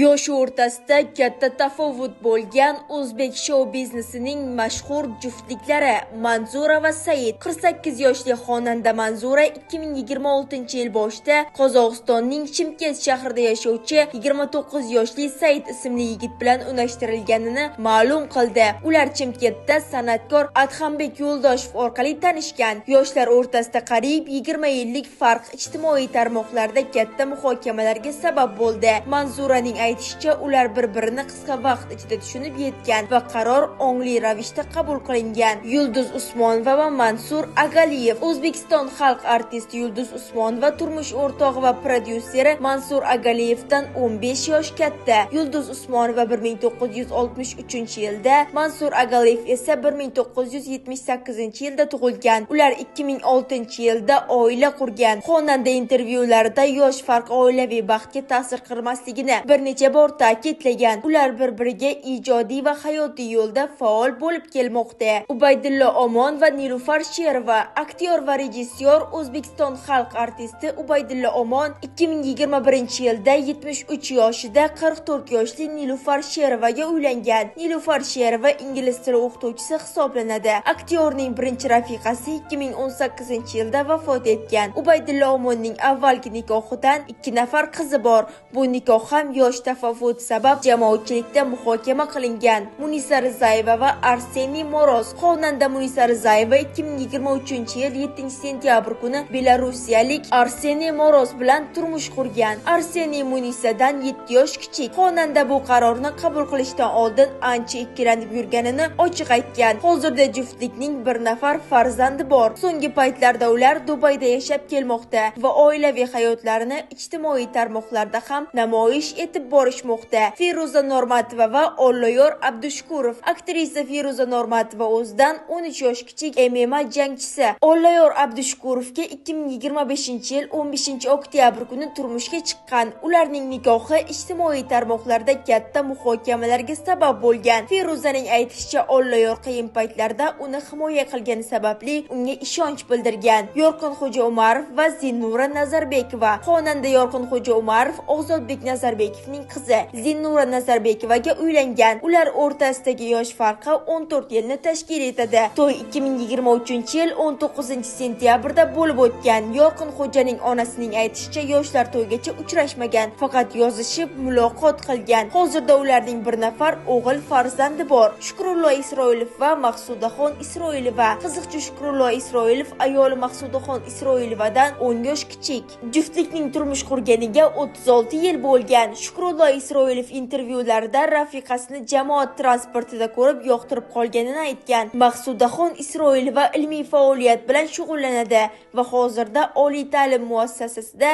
Yoshi o'rtasida katta tafovut bo'lgan o'zbek shou-biznesining mashhur juftliklari Manzura va Said. 48 yoshli xonanda Manzura 2026-yil boshida Qozog'istonning Chimkent shahrida yashovchi 29 yoshli Said ismli yigit bilan unashtirilganini ma'lum qildi. Ular Chimkentda san'atkor Adhambek Yo'ldoshev orqali tanishgan. Yoshlar o'rtasida qariyb 20 yillik farq ijtimoiy tarmoqlarda katta muhokamalarga sabab bo'ldi. Manzuraning aytishicha, ular bir-birini qisqa vaqt ichida tushunib yetgan va qaror ongli ravishda qabul qilingan. Yulduz Usmonova va Mansur Agaliyev. O'zbekiston xalq artisti Yulduz Usmonova turmush o'rtog'i va prodyuseri Mansur Agaliyevdan 15 yosh katta. Yulduz Usmonova 1963-yilda, Mansur Agaliyev esa 1978-yilda tug'ilgan. Ular 2006-yilda oila qurgan. Xonanda intervyularida yosh farqi oilaviy baxtga ta'sir qilmasligini bir necha bor ta'kidlagan. Ular bir-biriga ijodiy va hayotiy yo'lda faol bo'lib kelmoqda. Ubaydullo Omon va Nilufar Sherova. Aktyor va rejissyor, O'zbekiston xalq artisti Ubaydullo Omon 2021-yilda 73 yoshida 44 yoshli Nilufar Sherovaga uylangan. Nilufar Sherova ingliz tili o'qituvchisi hisoblanadi. Aktyorning birinchi rafiqasi 2018-yilda vafot etgan. Ubaydullo Omonning avvalgi nikohidan 2 nafar qizi bor. Bu nikoh ham yosh tafovut sabab jamoatchilikda muhokama qilingan. Munisa Rizayeva va Arseniy Moroz. Xonanda Munisa Rizayeva 2023-yil 7-sentyabr kuni belarusiyalik Arseniy Moroz bilan turmush qurgan. Arseniy Munisadan 7 yosh kichik. Xonanda bu qarorni qabul qilishdan oldin ancha ikkilanib yurganini ochiq aytgan. Hozirda juftlikning bir nafar farzandi bor. So'nggi paytlarda ular Dubayda yashab kelmoqda va oilaviy hayotlarini ijtimoiy tarmoqlarda ham namoyish etib borishmoqda. Feruza Normatova va Olloyor Abdushukurov. Aktrisa Feruza Normatova o'zidan 13 yosh kichik MMA jangchisi Olloyor Abdushukurovga 2025-yil 15-oktyabr kuni turmushga chiqqan. Ularning nikohi ijtimoiy tarmoqlarda katta muhokamalarga sabab bo'lgan. Feruzaning aytishicha, Olloyor qiyin paytlarda uni himoya qilgani sababli unga ishonch bildirgan. Yorqinxo'ja Umarov va Zinnura Nazarbekova. Xonanda Yorqinxo'ja Umarov Ozodbek Nazarbekovning qizi Zinnura Nazarbekovaga uylangan. Ular o'rtasidagi yosh farqi 14 yilni tashkil etadi. To'y 2023-yil 19-sentyabrda bo'lib o'tgan. Yorqinxo'janing onasining aytishicha, yoshlar to'ygacha uchrashmagan, faqat yozishib muloqot qilgan. Hozirda ularning bir nafar o'g'il farzandi bor. Shukrullo Isroilov va Maqsudaxon Isroilova. Qiziqchi Shukrullo Isroilov ayoli Maqsudaxon Isroilovadan 10 yosh kichik. Juftlikning turmush qurganiga 36 yil bo'lgan. Shukrullo Isroilov intervyularida rafiqasini jamoat transportida ko'rib yoqtirib qolganini aytgan. Maqsudaxon Isroilova ilmiy faoliyat bilan shug'ullanadi va hozirda oliy ta'lim muassasasida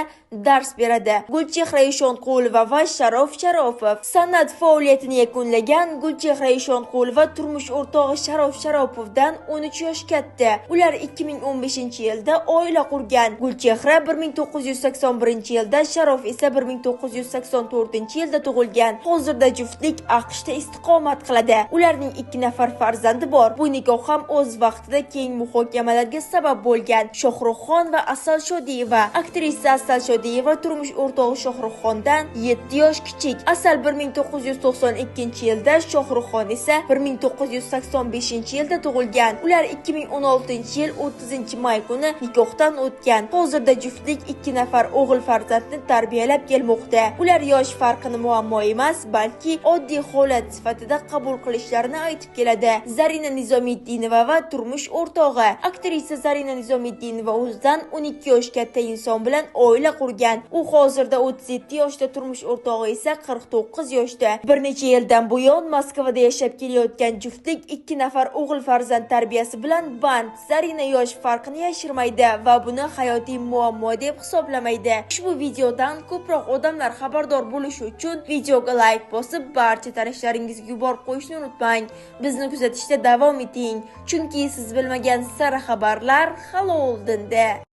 dars beradi. Gulchehra Eshonqulova va Sharof Sharopov. San'at faoliyatini yakunlagan Gulchehra Eshonqulova turmush o'rtog'i Sharof Sharopovdan 13 yosh katta. Ular 2015-yilda oila qurgan. Gulchehra 1981-yilda, Sharof esa 1984-yilda tug'ilgan. Hozirda juftlik AQShda istiqomat qiladi. Ularning 2 nafar farzandi bor. Bu nikoh ham o'z vaqtida keng muhokamalarga sabab bo'lgan. Shohruxxon va Asal Shodiyeva. Aktrisa Asal Shodiyeva turmush o'rtog'i Shohruxxondan 7 yosh kichik. Asal 1992-yilda, Shohruxxon esa 1985-yilda tug'ilgan. Ular 2016-yil 30-may kuni nikohdan o'tgan. Hozirda juftlik 2 nafar o'g'il farzandni tarbiyalab kelmoqda. Ular yosh farqini muammo emas, balki oddiy holat sifatida qabul qilishlarini aytib keladi. Zarina Nizomiddinova va turmush o'rtog'i. Aktrisa Zarina Nizomiddinova o'zidan 12 yosh katta inson bilan oila qurgan. U hozirda 37 yoshda, turmush o'rtog'i esa 49 yoshda. Bir necha yildan buyon Moskvada yashab kelayotgan juftlik 2 nafar o'g'il farzand tarbiyasi bilan band. Zarina yosh farqini yashirmaydi va buni hayotiy muammo deb hisoblamaydi. Ushbu videodan ko'proq odamlar xabardor bo'lishi uchun videoga like bosib, barcha tanishlaringizga yuborib qo'yishni unutmang. Bizni kuzatishda davom eting, chunki siz bilmagan sara xabarlar hali oldinda.